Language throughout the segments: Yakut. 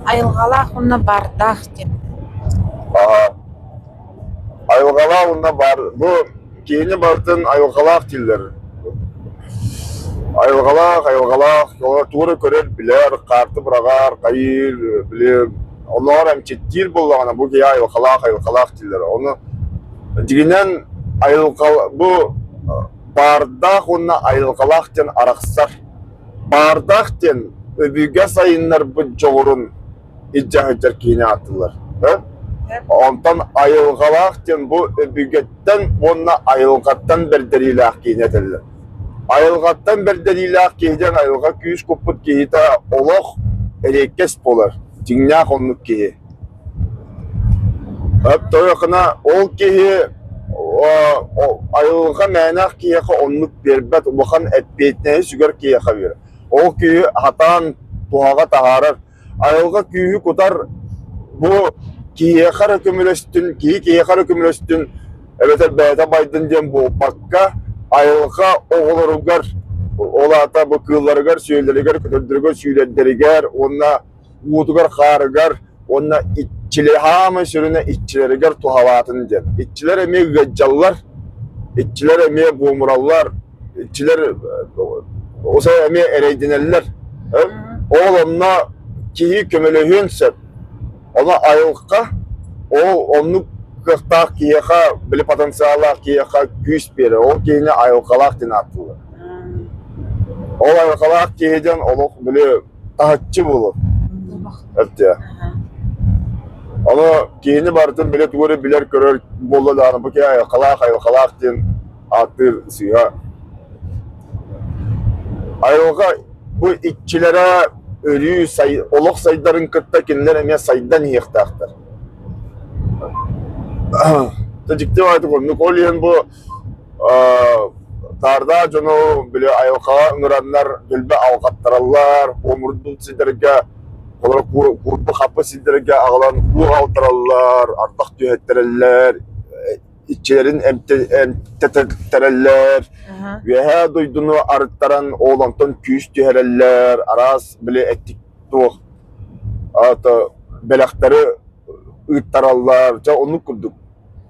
Айылҕалаах уонна баардаах диэн. Аһа. Айылҕалаах уонна баар бу киһини барытын айылҕалаах дииллэр. Айылҕалаах, айылҕалаах, тугу эрэ көрөр, билэр, хаарты быраҕар, хайыыр, били оннооҕор эмчиттиир буоллаҕына бу киһи айылҕалаах, айылҕалаах дииллэр. Ону дьиҥинэн айылҕа бу баардаах уонна айылҕалаах диэн арахсар. Баардаах диэн өбүгэ сайыннарбыт дьоҕурун илдьэ сылдьар киһини ааттыыллар. Онтон айылҕалаах диэн бу өбүгэттэн уонна айылҕаттан бэрдэриилээх киһини этэллэр. Айылҕаттан бэрдэриилээх киһи диэн айылҕа күүс куппут киһитэ олох эриэккэс буолар, дьиҥнээх оннук киһи. Тоойохуна ол киһи айылҕа мээнэх киһиэхэ оннук биэрбэт, улахан эппиэтинэһи сүгэр киһиэхэ биэрэр. Ол киһи сатаан туһаҕа таһаарар. Айылҕа күүһү кутар бу киһиэхэ эрэ көмөлөстүн, киһи киһиэхэ эрэ көмөлөстүн эбэтэр бэйэтэ байдын диэн буолбакка, айылҕа оҕолоругар, ол аата бу кыылларыгар, сүөллэригэр, көтөрдөрүгэр, сүүрэрдэригэр уонна уутугар-хаарыгар уонна иччилэр хаамай сүрүнэ иччилэригэр туһалаатын диэн. Иччилэр эмиэ ыалдьаллар, иччилэр эмиэ буомураллар, иччилэр осо эмиэ эрэйдэнэллэр. Ол онно киһи көмөлөһүөн сөп. Ону айылҕа ол оннук кыахтаах киһиэхэ, били потенциаллаах киһиэхэ күүс биэрэр. Ол киһини айылҕалаах диэн ааттыыллар. Ол айылҕалаах киһи диэн олох били таһыччы буолуо. Эптиэ. Ону киһини барытын билэ тугу эрэ билэр-көрөр буолла даҕаны бу киһи айылҕалаах айылҕалаах диэн ааттыыр сыыһа. Айылҕа бу иччилэрэ өрүү сай олох сайдарын кытта кинилэр эмиэ сайдан иһиэхтээхтэр. Дьикти баҕайытык оннук. Ол иһин бу Таардаах дьону били айылҕаҕа ыҥыраннар дөлбө алҕаттараллар, буомурдун сирдэргэ, холобура куурбу-хаппы сирдэргэ аҕалан уу аҕалтараллар, ардах түһэттэрэллэр, иччилэрин эмтэтэрэллэр, үөһээ дойдуну арыттаран ол онтон күүс түһэрэллэр, араас били эттик туох бэлэхтэри ыыттараллар, дьэ оннук курдук.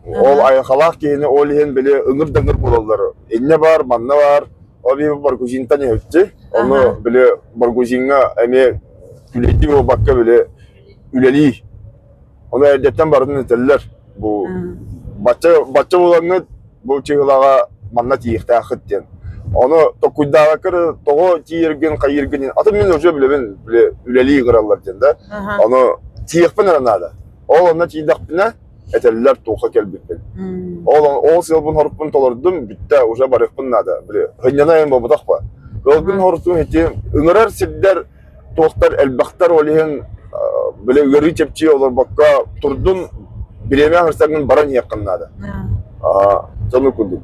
Ол айылҕалаах киһини ол иһин били ыҥыр да ыҥыр буолаллар. Иннэ бар, манна бар. Ол иһин Баргузинтан иһиччи. Ону били Баргузиҥҥа эмиэ үлэлии буолбакка били үлэлии. Ону эрдэттэн барытын этэллэр. Бу бачча бачча буолаҥҥыт бу чыһылаҕа манна тиийиэхтээххит диэн. Ону токуйдаабакка эрэ тоҕо тиийэргин, хайыыргын атын мин уже билэбин били үлэлии ыҥыраллар диэн да. Ону тиийиэхпин эрэ наада. Ол онно тиийдэхпинэ этэллэр туохха кэлбиппин. Ол ол сыалбын-хорукпун толордум, бүттэ, уже барыахпын наада. Били сынньана буолбатах ба. Ыалгын хорутуу ити ыҥырар сирдэр туохтар элбэхтэр ол иһин били ыарыы чэпчии олорбокко турдун бириэмэ хырсаҥҥын баран иһиэххин наада. Аа, сонун курдук.